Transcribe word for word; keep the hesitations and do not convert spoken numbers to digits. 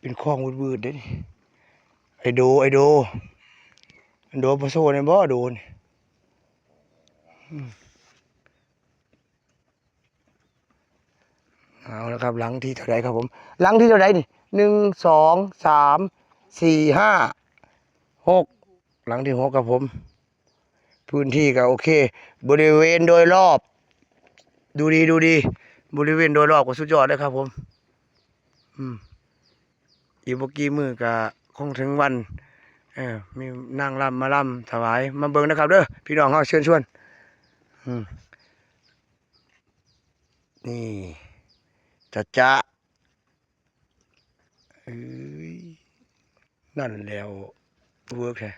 เป็นคลองวืดๆเด้นี่ ไอ้โด ไอ้โด ไอ้โด มาโซ่ในบ่อโดนี่ อืม เอาละครับ หลังที่เท่าไหร่ครับผม หลังที่เท่าไหร่นี่ หนึ่ง สอง สาม สี่ ห้า หก หลังที่หกครับผม พื้นที่ก็โอเค บริเวณโดยรอบ ดูดี ดูดี บริเวณโดยรอบก็สุดยอดเลยครับผม อืม อีกบ่กี่มื้อก็คงถึงวัน เออ มีนางรำมาลำถวาย มาเบิ่งนะครับเด้อ พี่น้องเฮาเชิญชวน อืม นี่ จะจะ เอ้ย นั่นแล้ว เวิร์กแท้